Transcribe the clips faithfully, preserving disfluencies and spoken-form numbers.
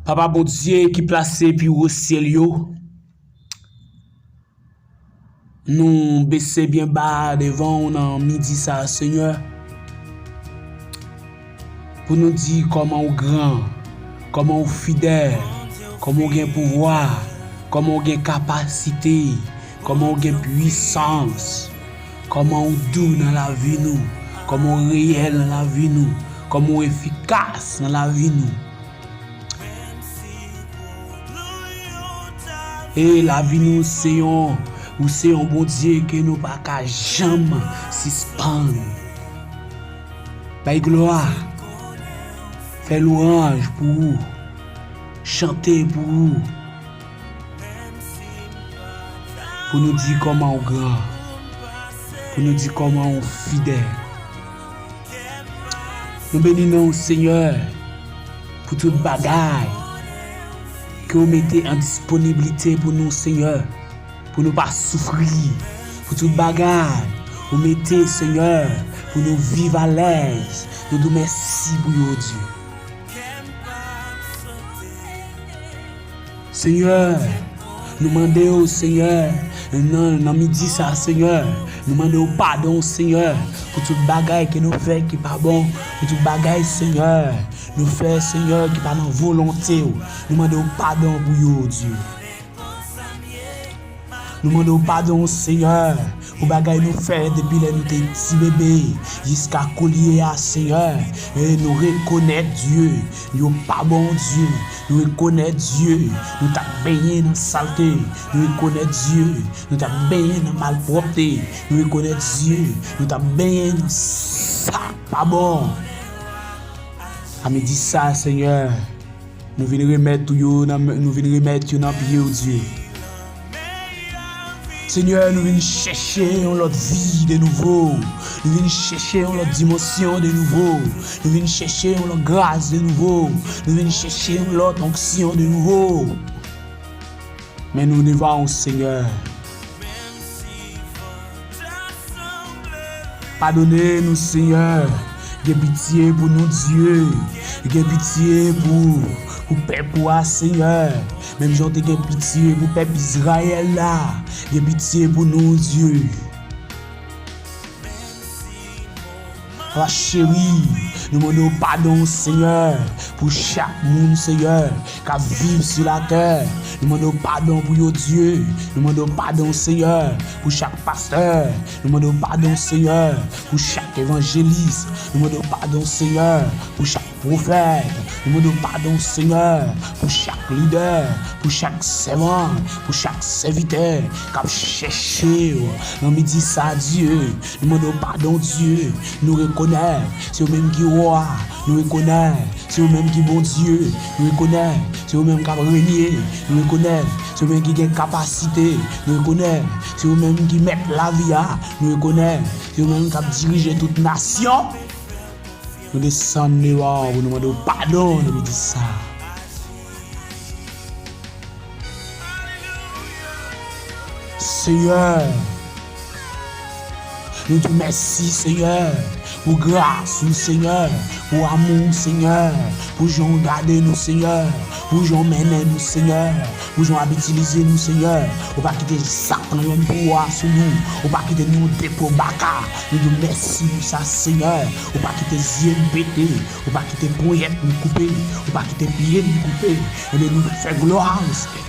Papa Bondye ki plase pi wo syèl yo, nou bese byen ba devan w nan midi sa a, Senyè, pou nou di kòman w gran, kòman w fidèl, kòman w gen pouvwa, kòman w gen kapasite, kòman w gen pwisans, kòman w dou nan lavi nou, kòman w reyèl nan lavi nou, kòman w efikas nan lavi nou. E lavi nou se yon, ou se yon Bondye ke nou pa ka janm sispann. Bay glwa, fè lwanj pou ou, chante pou ou. Pou nou di kòman w gran, pou nou di kòman w fidèl. Nou beni non w, Senyè, pou tout bagay ke w mete an disponiblite pou nou, Senyè, pou nou pa soufri, pou tout bagay ou mete, Senyè, pou nou viv alèz. Nou di w mèsi pou yo, Dye. Senyè, nou mande w, Senyè, nan, nan midi sa, Senyè, nou mande w padon, Senyè, pou tout bagay ke nou fè ki pa bon, pou tout bagay, Senyè, nou fè, Senyè, ki pa nan volonte w. Nou mande w padon pou yo, Dye. Nou mande w padon, Senyè, pou bagay nou fè depi lè nou te ti bebe jiska koulye a, Senyè. E nou rekonèt, Dye, yo pa bon, Dye. Nou rekonèt, Dye, nou t ap benyen nan salte. Nou rekonèt, Dye, nou t ap benyen nan malpwòpte. Nou rekonèt, Dye, nou t ap benyen nan sa k pa bon. A midi sa, Senyè, nou vin remèt ou yo nan men, nou vin remèt yo nan pye w, Dye. Senyè, nou vin chèche yon lòt vi de nouvo. Nou vin chèche yon lòt dimansyon de nouvo. Nou vin chèche yon lòt gras de nouvo. Nou vin chèche yon lòt onksyon de nouvo. Men nou devan w, Senyè. Padone nou, Senyè. Gen pitye pou nou, Dye. Gen pitye pou, pou pèp ou a, Senyè. Menm jan w te gen pitye pou pèp Izrayèl la. Gen pitye pou nou, Dye. Papa cheri, nou mande w padon, Senyè, pou chak moun, Senyè, k ap viv sou latè. Nou mande w padon pou yo, Dye. Nou mande w padon, Senyè, pou chak pastè. Nou mande w padon, Senyè, pou chak evanjelis. Nou mande w padon, Senyè, pou chak pwofèt. Nou mande w padon, Senyè, pou chak lidè, pou chak sèvant, pou chak sèvitè k ap chèche w nan midi sa, Dye. Nou mande w padon, Dye. Nou rekonèt se ou menm ki wa. Nou rekonèt se ou menm ki Bondye. Nou rekonèt se ou menm k ap renye. Nou rekonèt se ou menm ki gen kapasite. Nou rekonèt se ou menm ki mèt lavi a. Nou rekonèt se ou menm k ap dirije tout nasyon. Nou desann devan w pou nou mande w padon nan midi sa. Senyè, nou di w mèsi, Senyè, pou gras ou, Senyè, pou amou w, Senyè, pou jan w gade nou, Senyè, pou jan w mennen nou, Senyè, pou jan w ap itilize nou, Senyè. Ou pa kite Satan jwenn pouvwa sou nou. Ou pa kite nou depo baka. Nou di w mèsi pou sa, Senyè. Ou pa kite zye n pete. Ou pa kite ponyèt nou koupe. Ou pa kite pye nou koupe. Ebyen, nou fè glwa,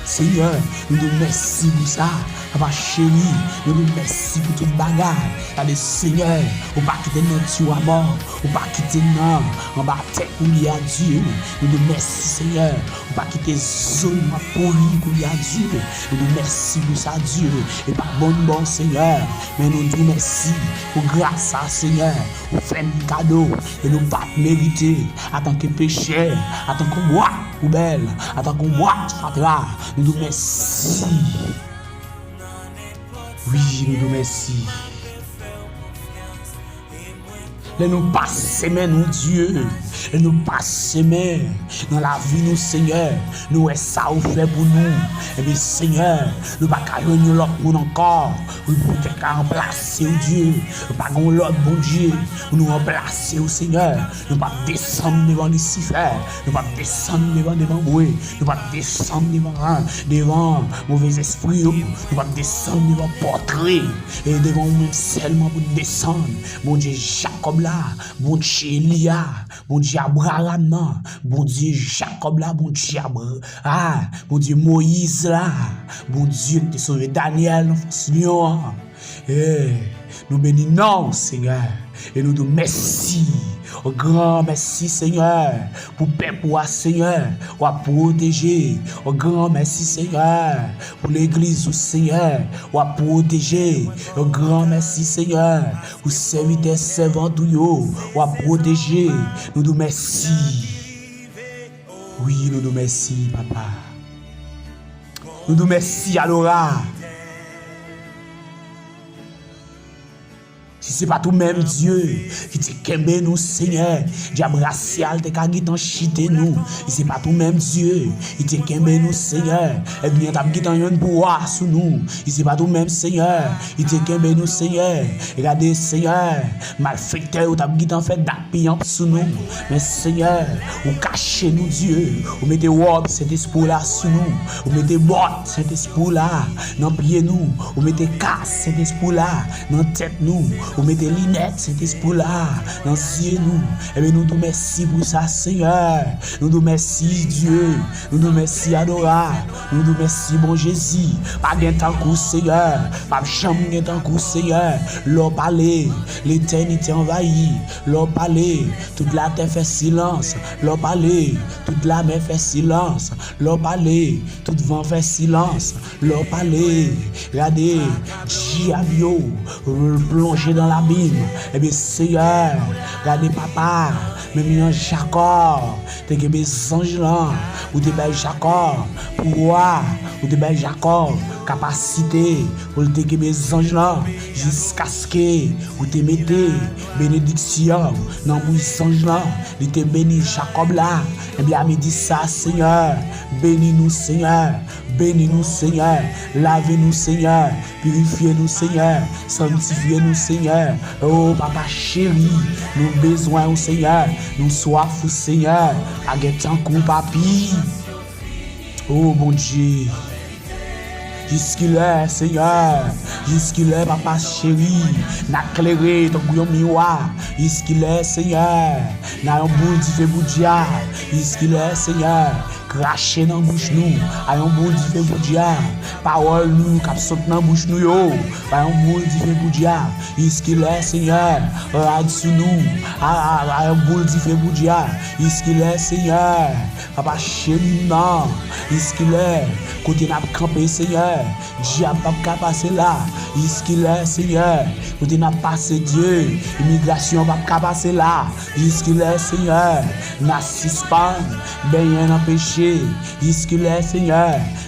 Senyè. Nou di w mèsi pou sa. Papa cheri, nou di w mèsi pou tout bagay. Gade, Senyè, ou pa kite n nan ti wamò. Ou pa kite n nan anba tè koulye a, Dye. Nou di w mèsi, Senyè. Ou pa kite zo nou ap pouri koulye a, Dye. Nou di w mèsi pou sa, Dye. E pa bon n ba w, Senyè. Men nou di w mèsi pou gras sa, Senyè. Ou fè n kado ke nou pa t merite. Atanke pechè, atanke bwa poubèl, atanke bwa fatra, nou di w mèsi. Wi, nou di w mèsi. Lè nou pase men nou, Dye, E nou pase men nan lavi nou, Senyè. Nou wè sa ou fè pou nou. Ebyen, Senyè, nou pa ka jwenn yon lòt moun ankò pou te ka ranplase w, Dye. Nou pa gen yon lòt Bondye pou nou ranplase w, Senyè. Nou p ap desann devan Lisifè. Nou p ap desann devan, devan bwe. Nou p ap desann devan, devan move espri yo. Nou p ap desann devan pòtre. E devan ou menm sèlman pou n desann. Bondye Jakòb la, Bondye Eli a, Bondye Abraram nan, Bondye Jakòb la, Bondye Abra-, a, Bondye Moyiz la, Bondye ki te sove Danyèl nan fòs lyon an. E nou beni non w, Senyè, e nou di w mèsi. Yon gran mèsi, Senyè, pou pèp ou a, Senyè, w ap pwoteje. Yon gran mèsi, Senyè, pou legliz ou, Senyè, w ap pwoteje. Yon gran mèsi, Senyè, pou sèvitè, sèvant ou yo, w ap pwoteje. Nou di w mèsi. Wi, nou di w mèsi, Papa. Nou di w mèsi, Adora. Si se pa t ou menm, Dye, ki te kenbe nou, Senyè, dyab rasyal te ka gentan chite nou. Si se pa t ou menm, Dye, ki te kenbe nou, Senyè, ènmi an t ap gentan jwenn pouvwa sou nou. Si se pa t ou menm, Senyè, ki te kenbe nou, Senyè, gade, Senyè, malfektè yo t ap gentan fè dak piyanp sou nou. Men, Senyè, ou kache nou, Dye. Ou mete wòb Sentespri w la sou nou. Ou mete bòt Sentespri w la nan pye nou. Ou mete kas Sentespri w la nan tèt nou. Ou mete linèt Sentespri w la nan zye nou. Ebyen, nou di w mèsi pou sa, Senyè. Nou di w mèsi, Dye. Nou di w mèsi, Adora. Nou di w mèsi, bon Jezi. Pa gen tankou w, Senyè. P ap janm gen tankou w, Senyè. Lè w pale, letènite anvayi. Lè w pale, tout latè fè silans. Lè w pale, tout lamè fè silans. Lè w pale, tout van fè silans. Lè w pale, gade, dyab yo plonje nan labim. Ebyen, Senyè, gade, Papa, menm jan Jakòb te kenbe zanj lan, ou te bay Jakòb pouvwa, ou te bay Jakòb kapasite pou l te kenbe zanj lan, jiskaske ou te mete benediksyon nan bouch zanj lan, li te beni Jakòb la. Ebyen, a midi sa, Senyè, beni nou, Senyè, beni nou, Senyè, lave nou, Senyè, pirifye nou, Senyè, sanntifye nou, Senyè. O, Papa cheri, nou bezwen w, Senyè, nou swaf ou, Senyè, pa gen tankou w, Papi. O, Bondye. Jiskilè, Senyè? Jiskilè, Papa cheri, n a klere tankou yon miwa? Jiskilè, Senyè, n a yon boul dife pou dyab? Jiskilè, Senyè, krache nan bouch nou a yon boul dife pou dyab? Pawòl nou k ap sot nan bouch nou yo, a yon boul dife pou dyab? Jiskilè, Senyè, rad sou nou a, a, a yon boul dife pou dyab? Jiskilè, Senyè? Papa cheri m nan, jiskilè, kote n ap kanpe, Senyè, dyab p ap ka pase la? Jiskilè, Senyè, kote n ap pase, Dye, imigrasyon p ap ka pase la? Jiskilè, Senyè, n a sispann benyen nan peche? Jiskilè, Senyè,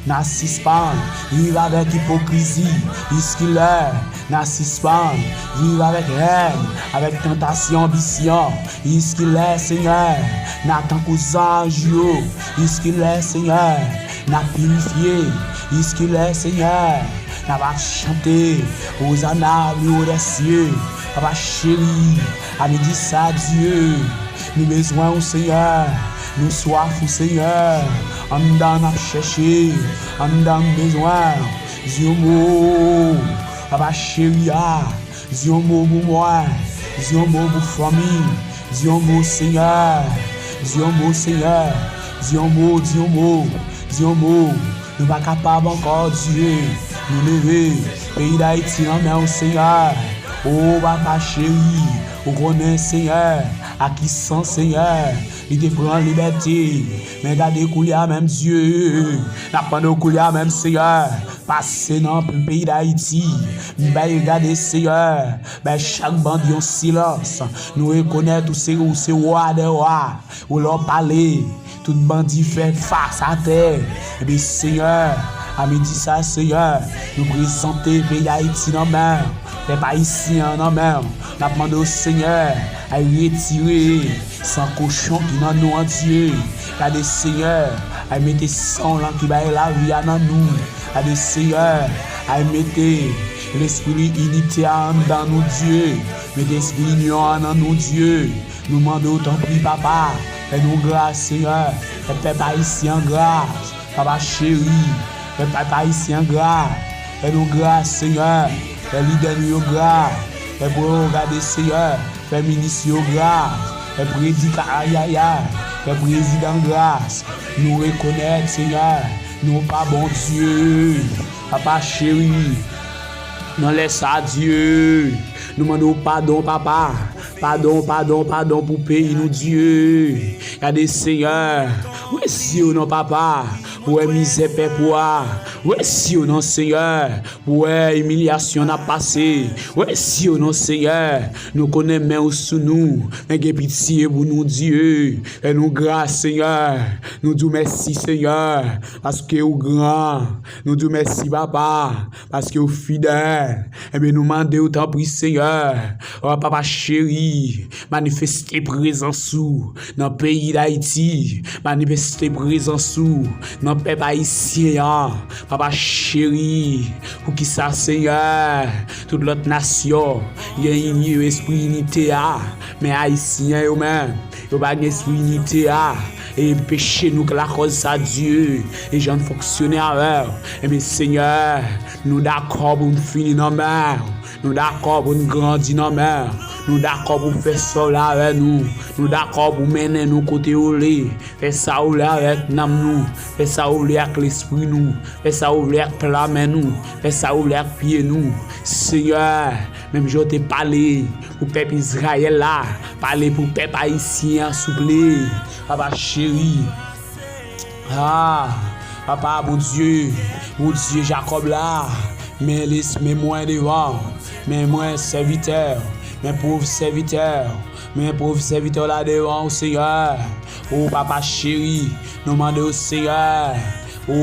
n a sispann viv avèk ipokrizi? Jiskilè, n a sispann viv avèk hèn, avèk tantasyon, anbisyon? Jiskilè, Senyè, n a tankou zanj yo? Jiskilè, Senyè, n a pirifye? Jiskilè, Senyè, n a ap chante Ozana pi wo dèsye? Papa cheri, a midi sa, Dye, nou bezwen w, Senyè. Nou swaf ou, Senyè. Anndan n ap chèche, anndan n bezwen w. Di yon mo, Papa cheri a. Di yon mo pou mwen. Di yon mo pou fanmi. Di yon mo, Senyè. Di yon mo, Senyè. Di yon mo, di yon mo. Di yon mo. Nou pa kapab ankò, Dye. Nou leve peyi Dayiti nan men w, Senyè. O, Papa cheri, ou konnen, Senyè, a ki san, Senyè, li te pran libète. Men gade koulye a menm, Dye, n ap mande w koulye a menm, Senyè, pase nan peyi Dayiti. M bay gade, Senyè, bay chak bandi yon silans. Nou rekonèt ou se, ou se wa dè wa. Ou lè w pale, tout bandi fè fas atè. Ebyen, Senyè, A midi sa, Senyè, nou prezante peyi Dayiti nan men w, pèp ayisyen an nan men w. N ap mande w, Senyè, al retire san kochon ki nan nou an, Dye. Gade, Senyè, al mete san w lan ki bay lavi a nan nou. Gade, Senyè, al mete lespri inite a anndan nou, Dye. Mete espri inyon an nan nou, Dye. Nou mande w, tanpri, Papa, fè nou gras, Senyè. Fè pèp ayisyen an gras. Papa cheri, fè pèp ayisyen an gras. Fè nou gras, Senyè. Fè lidè nou yo gras. Fè pou yo gade, Senyè. Fè minis yo gras. Fè predika, ayayay. Fè prezidan gras. Nou rekonèt, Senyè, nou pa bon Dye. Papa cheri, nan lè sa, Dye, nou mande w padon, Papa. Padon, padon, padon pou peyi nou, Dye. Gade, Senyè, ouvè zye w non, Papa, pou wè mizè pèp ou a. Ouvè zye w non, Senyè, pou wè imilyasyon n ap pase. Ouvè zye w non, Senyè, nou konnen men w sou nou, men gen pitye pou nou, Dye. Fè nou gras, Senyè. Nou di w mèsi, Senyè, paske w gran. Nou di w mèsi, Papa, paske w fidèl. Ebyen, nou mande w, tanpri, Senyè, o Papa cheri, manifeste prezans ou nan peyi Dayiti, manifeste prezans ou nan pèp ayisyen an. Papa cheri, poukisa, Senyè, tout lòt nasyon gen ini-, espri inite a, men ayisyen yo menm, yo pa gen espri inite a? E peche nou k lakòz sa, Dye, e jan n fonksyone avè w. Ebyen, Senyè, nou dakò pou n fini nan men w. Nou dakò pou n grandi nan men w. Nou dakò pou fè sa w vle avè nou. Nou dakò pou mennen nou kote w vle. Fè sa w vle avèk nanm nou. Fè sa w vle ak lespri nou. Fè sa w vle ak pla men nou. Fè sa w vle ak pye nou. Senyè, menm jan w te pale pou pèp Izrayèl la, pale pou pèp ayisyen an, souple. Papa cheri. Ah, Papa, Bondye, Bondye Jakòb la, men les-, men mwen devan, men mwen sèvitè, men pòv sèvitè, men pòv sèvitè w la devan w, Senyè. O Papa cheri, nou mande w, Senyè. O,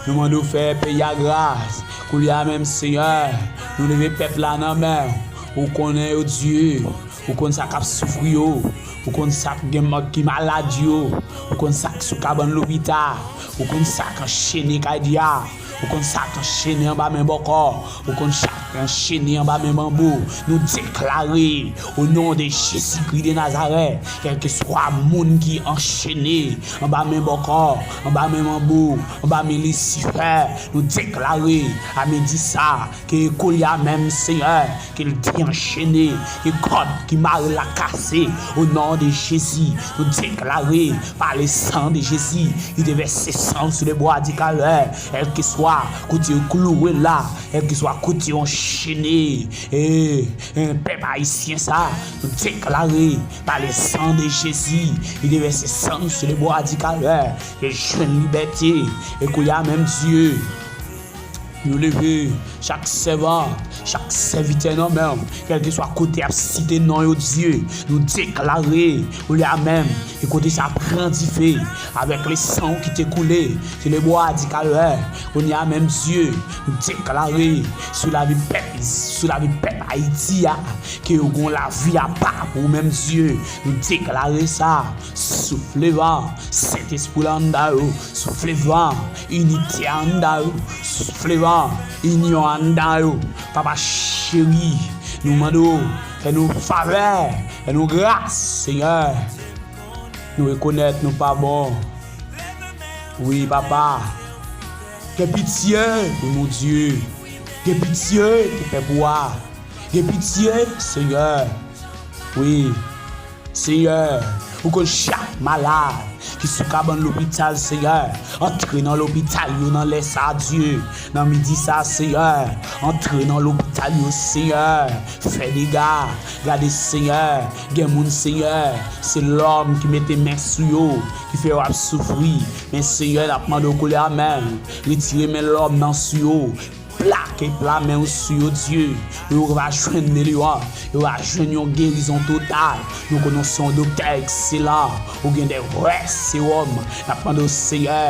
nou mande w fè peyi a gras. Koulye a menm, Senyè, nou leve pèp la nan men w. Ou konnen yo, Dye. Ou konn sa k ap soufri yo. Ou konn sa k gen ma-, ki malad yo. Ou konn sa k sou kabann lopital. Ou konn sa k anchene kay dyab. Ou konn sa k anchene anba men bòkò. Ou konn sa k anchene anba men manbo. Nou deklare, o non de Jezikri de Nazarèt, kèlkeswa moun ki anchene anba men bòkò, anba men manbo, anba men Lisifè, nou deklare a midi sa, ke koulye a menm, Senyè, ke l deanchene, ke kòd ki mare l la kase, o non de Jezi, nou deklare, pa le san de Jezi, ki te vèse san sou le bwa di kalvè, kèlkeswa kote yo klouwe l la, kèlkeswa kote yo anchene, e, e, pèp ayisyen sa, nou deklare, pa le san de Jezi, ki te vèse san sou le bwa di kalvè, ke l jwenn libète, e koulye a menm, Dye, nou leve chak sèvan, chak sèvitè nan men w, kèlkeswa kote y ap site non yo, Dye, nou deklare, koulye a menm, e kote sa pran dife, avèk le san ki te koule sou le bwa di kalvè, koulye a menm, Dye, nou deklare sou lavi pèp, sou lavi pèp Ayiti a, ke yo gon lavi apa pou ou menm, Dye, nou deklare sa. Soufle van Sentespri la anndan yo. Soufle van inite a anndan yo. Soufle van inyon anndan yo. Papa cheri, nou mande w, fè nou favè, fè nou gras, Senyè. Nou rekonèt nou pa bon. Wi, Papa. Gen pitye pou nou, Dye. Gen pitye pou pèp ou a. Gen pitye, Senyè. Wi. Senyè, ou konn chak malad ki sou kabann lopital, Senyè. Antre nan lopital yo nan lè sa, Dye. Nan midi sa, Senyè. Antre nan lopital yo, Senyè. Fè dega. Gade, Senyè. Gen moun, Senyè. Se lòm ki mete men sou yo, ki fè yo ap soufri. Men, Senyè, n ap mande w koulye a menm. Retire men lòm nan sou yo. plake pla men w sou yo, Dye, pou yo va jwenn delivrans, yo va jwenn yon gerizon total. Nou konnen w se yon doktè ekselan, ou gen de vrè sewòm. N ap mande w, Senyè,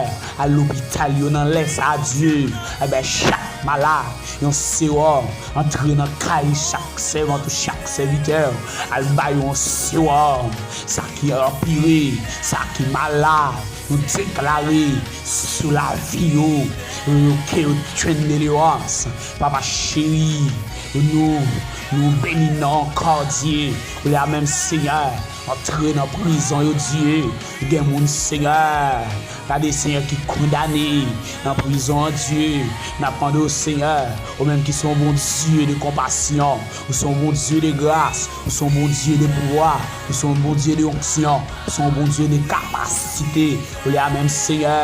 al lopital yo nan lè sa a, Dye, ebyen, chak malad, yon sewòm, antre nan kay chak sèvant ou chak sèvitè, al ba yo yon sewòm, sa ki anpire, sa ki malad, nou deklare sou lavi yo, yo ke yo jwenn delivrans. Papa cheri, nou, nou beni non ankò, Dye. Ou la menm, Senyè, antre nan prizon yo, Dye. Gen moun, Senyè, gade, Senyè, ki kondane nan prizon an, Dye. N ap mande w, Senyè, ou menm ki se yon Bondye de konpasyon, ou se yon Bondye de gras, ou se yon Bondye de pouvwa, ou se yon Bondye de onksyon, ou se yon Bondye de kapasite. Ou la menm, Senyè,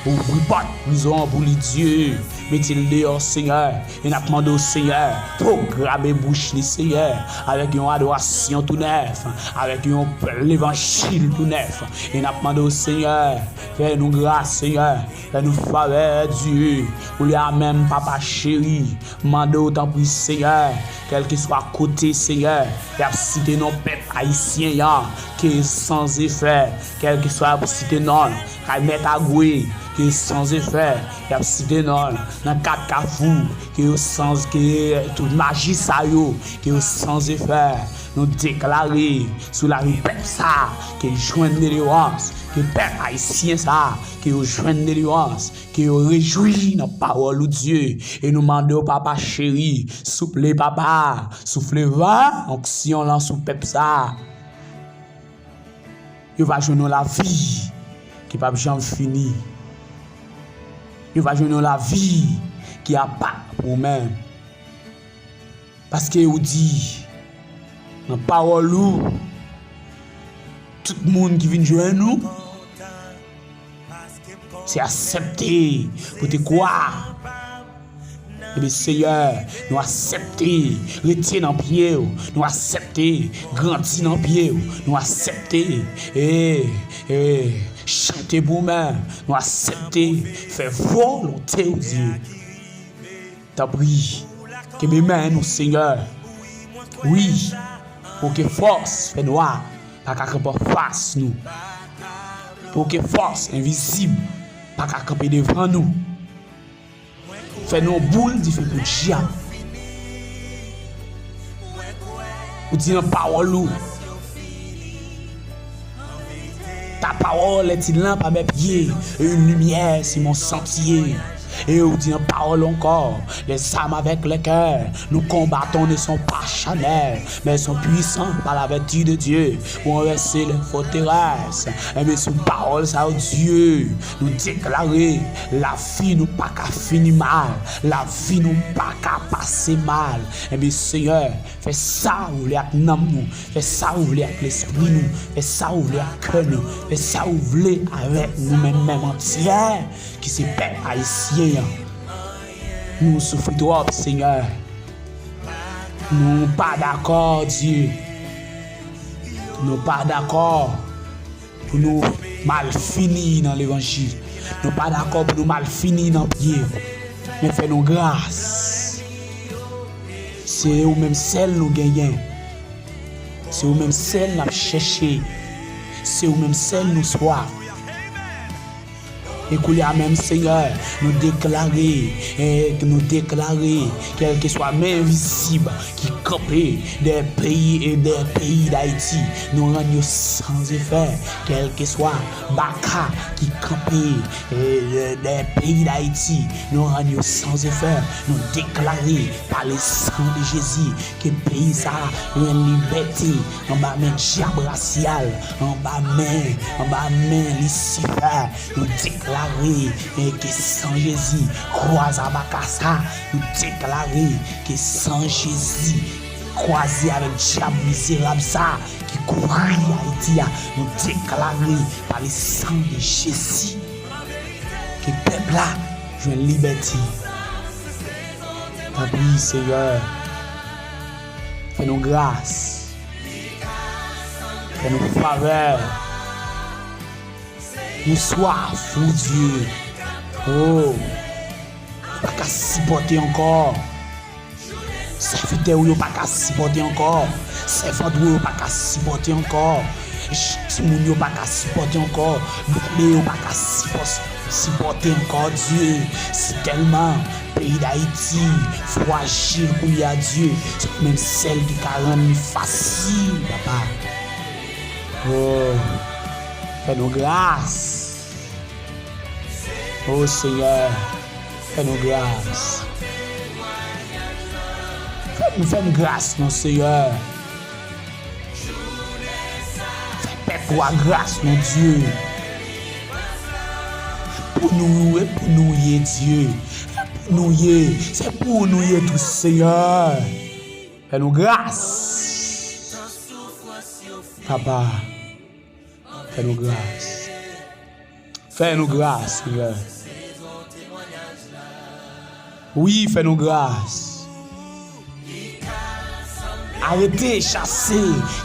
ouvri pòt prizon an pou li, Dye. Mete l deyò, Senyè. E n ap mande w, Senyè, pwograme bouch li, Senyè, avèk yon adorasyon tou nèf, avèk yon levanjil tou nèf. E n ap mande w, Senyè, fè nou gras, Senyè, fè nou favè, Dye. Ou la menm, Papa cheri, mande w, tanpri, Senyè, kèlkeswa kote, Senyè, y ap site non pèp ayisyen an, ke san efè, kèlkeswa y ap site non l, kay mèt Agwe, ke san efè, y ap site non l, nan kat Kafou, ke yo san, ke tout maji sa yo, ke yo san efè. Nou deklare sou lavi pèp sa, ke jwenn delivrans, ke pèp ayisyen sa, ke yo jwenn delivrans, ke yo rejwi nan pawòl ou, Dye. E nou mande w, Papa cheri, souple, Papa, soufle van onksyon lan sou pèp sa. Yo va jwenn yon lavi ki p ap janm fini. Yo va jwenn yon lavi ki apa pou ou menm. Paske ou di nan pawòl ou, tout moun ki vin jwenn ou, se aksepte pou te kwa. Ebyen, Senyè, nou aksepte rete nan pye w. Nou aksepte grandi nan pye w. Nou aksepte, e, e, chante pou ou menm. Nou aksepte fè volonte w, Dye. Tanpri, kenbe men nou, Senyè. Wi, pou ke fòs fènwa pa ka kanpe anfas nou. Pou ke fòs envizib pa ka kanpe devan nou. Fè nou yon boul dife pou dyab. Ou di nan pawòl ou, ta parole est une lampe à mes pieds et une lumière sur mon sentier. E ou di nan pawòl ou ankò, les armes avec lesquelles nous combattons ne sont pas charnelles, mais elles sont puissantes par la vertu de Dieu pour renverser les forteresses. Enben, sou pawòl sa yo, Dye, nou deklare, lavi nou pa ka fini mal, lavi nou pa ka pase mal. Enben, Senyè, fè sa ou vle ak nanm nou, fè sa ou vle ak lespri nou, fè sa ou vle ak kè nou, fè sa ou vle avèk nou menm, menm antyè, ki se pèp ayisyen an. Nou soufri twòp, Senyè. Nou pa dakò, Dye. Nou pa dakò pou nou mal fini nan levanjil. Nou pa dakò pou nou mal fini nan pye w. Men fè nou gras. Se ou menm sèl nou genyen. Se ou menm sèl n ap chèche. Se ou menm sèl nou swaf. E koulye a menm, Senyè, nou deklare, e nou deklare, kèlkeswa men envizib ki kanpe dèyè peyi e dèyè peyi Dayiti, nou rann yo san efè. Kèlkeswa baka ki kanpe, e, dèyè peyi Dayiti, nou rann yo san efè. Nou deklare, pa le sang de Jésus, ke peyi sa a jwenn libète anba men dyab rasyal, anba men, anba men Lisifè. Nou deklare, e, ke san Jezi, kwa a baka sa, nou deklare ke san Jezi, kwaze avèk dyab mizerab sa ki kouvri Ayiti a, nou deklare pa le sang de Jésus ke pèp la jwenn libète. Tanpri, Senyè, fè nou gras, fè nou favè. Nou swaf ou, Dye. Oh, pa ka sipòte ankò. Sèvitè w yo pa ka sipòte ankò. Sèvant w yo pa ka sipòte ankò. J- Timoun yo pa ka sipòte ankò. Bebe yo pa ka sipò- sipòte ankò, Dye. Si tèlman peyi Dayiti frajil kounye a, Dye, se ou menm sèl ki ka rann li fasil, papa. Oh, fè nou gras. O Senyè, fè nou gras. Fè nou, fè n gras, non, Senyè. Fè pèp ou a gras, non, Dye. Pou nou, e pou nou ye, Dye. E pou nou ye. Se pou nou ye tou, Senyè. Fè nou gras. Papa, fè nou gras. Fè nou gras, Senyè. Wi, fè nou gras. Arrêtez, chassez,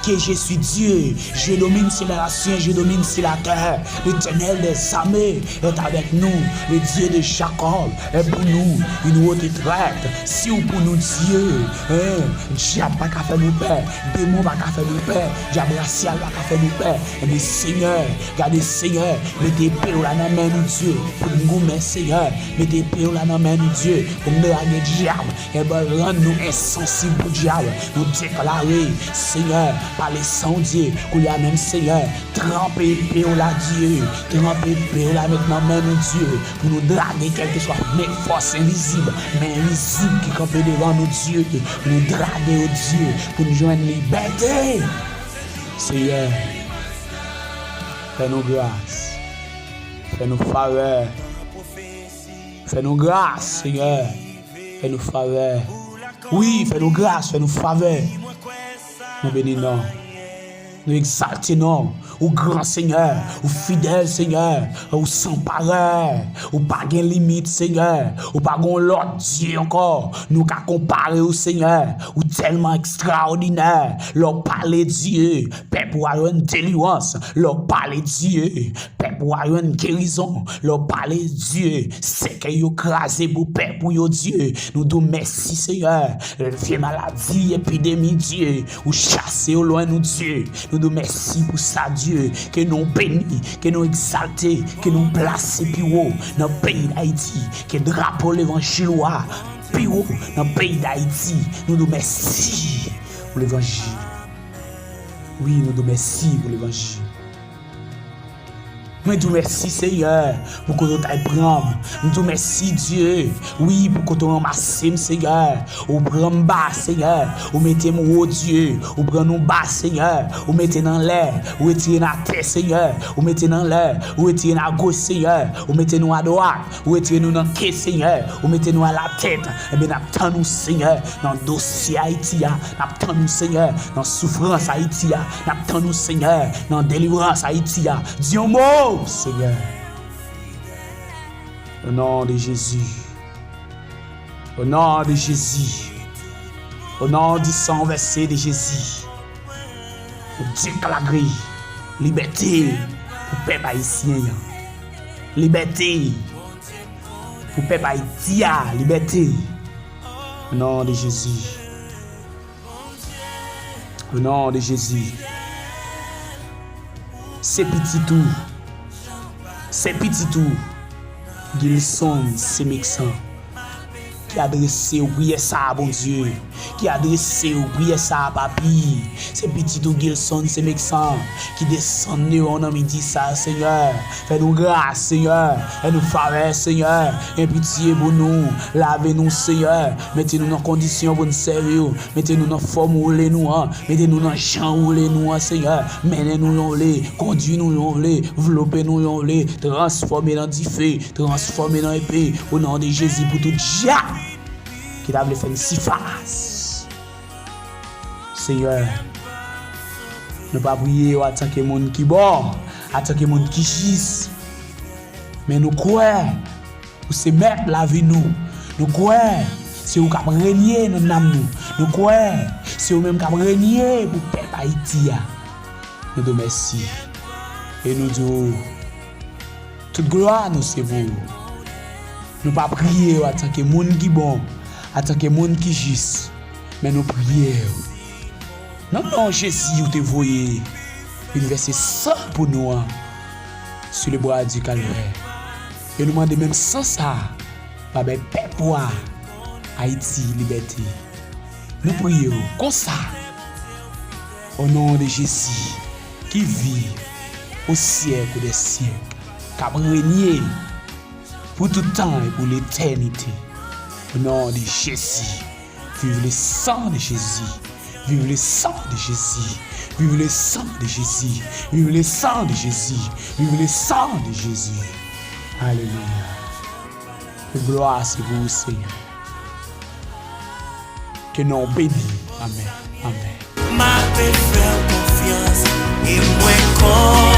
que je suis Dieu. Je domine sur la race, je domine sur la terre. L'Éternel des armées est avec nous. Le Dieu de Jacob est pour nous une haute retraite. Si ou pou nou, Dye, hein, dyab pa ka fè nou pè, demon pa ka fè nou pè, dyab rasyal pa ka fè nou pè. Ebyen, Senyè, gade, Senyè, mete epe w la nan men nou, Dye, pou n goumen, Senyè. Mete epe w la nan men nou, Dye, pou n drage dyab. Ebyen, rann nou ensansib pou dyab. Nou deklare, Senyè, pale san w, Dye, kounye a menm, Senyè, tranpe epe w la, Dye. Tranpe epe w la, met nan men nou, Dye, pou nou drage kèlkeswa men fòs envizib, men envizib ki kanpe devan nou, Dye. Pou nou drage yo, Dye, pou nou jwenn libète. Senyè, fè nou gras. Fè nou favè. Fè nou gras, Senyè. Fè nou favè. Wi, fè nou gras, fè nou favè. Nou beni non w. Nou egzalte non w. Ou gran, Senyè. Ou fidèl, Senyè. Ou san parèy. Ou pa gen limit, Senyè. Ou pa gen lòt Dye ankò nou ka konpare w, Senyè. Ou tèlman ekstraòdinè. Lè w pale, Dye, pèp ou a jwenn delivrans. Lè w pale, Dye, pèp ou a jwenn gerizon. Lè w pale, Dye, sèkèy yo kraze pou pèp ou yo, Dye. Nou di w mèsi, Senyè. Vye maladi, epidemi, Dye, ou chase yo lwen nou, Dye. Nou di w mèsi pou sa, Dye. Ke non w beni, ke non w egzalte, ke non w plase pi wo nan peyi Dayiti. Ke drapo levanjil ou a pi wo nan peyi Dayiti. Nou di w mèsi pou levanjil. Wi, nou di w mèsi pou levanjil. Mwen di w mèsi, Senyè, pou kote w t al pran m. M di w mèsi, Dye. Wi, pou kote w ranmase m, Senyè. Ou pran m ba, Senyè. Ou mete m wo, Dye. Ou pran nou ba, Senyè. Ou mete n anlè. Ou retire n atè, Senyè. Ou mete n anlè. Ou retire n agoch, Senyè. Ou mete nou adwat. Ou retire nou nan ke, Senyè. Ou mete nou alatèt. Ebyen, n ap tann ou, Senyè, nan dosye Ayiti a. N ap tann ou, Senyè, nan soufrans Ayiti a. N ap tann ou, Senyè, nan delivrans Ayiti a. Di yon mo, Senyè. Au nom de Jésus. Au nom de Jésus. Au nom du sang versé de Jésus. Nou deklare libète pou pèp ayisyen an. Libète pou pèp Ayiti a, libète. Au nom de Jésus. Au nom de Jésus. Se pitit ou. Se pitit ou. Gilson Semeksan. Ki adrese w priyè sa a, Bondye. Ki adrese w priyè sa a, Papi. Se pitit ou, Gilson Semeksan, ki desann devan w nan midi sa a, Senyè. Fè nou gras, Senyè. Fè nou favè, Senyè. Gen pitye pou nou. Lave nou, Senyè. Mete nou nan kondisyon pou n sèvi w. Mete nou nan fòm ou vle nou an. Mete nou nan jan ou vle nou an, Senyè. Mennen nou jan w vle. Kondui nou jan w vle. Vlope nou jan w vle. Transfòme nan dife. Transfòme nan epe. O non de Jezi, pou tout dyab ki ta vle fè n sifas. Senyè, nou pa priye w antanke moun ki bon, antanke moun ki jis. Men nou kwè ou se mèt lavi nou. Nou kwè se ou k ap renye nan nanm nou. Nou kwè se ou menm k ap renye pou pèp Ayiti a. Nou di w mèsi. E nou di w tout glwa nou se pou ou. Nou pa priye w antanke moun ki bon, antanke moun ki jis, men nou priye w nan non Jezi ou te voye vin vèse san pou nou an sou le bwa di Kalvè. E nou mande menm san sa a va bay pèp ou a Ayiti libète. Nou priye w konsa, o non de Jezi ki viv o syèk dè syèk, k ap renye pou tout tan e pou letènite. O non de Jezi, viv le sang de Jésus, viv le sang de Jésus, viv le sang de Jésus, viv le sang de Jésus, viv le sang de Jésus. Alelouya. Glwa se pou ou, Senyè. Ke non w beni. Amèn. Amèn. M ape fè w konfyans e mwen konnen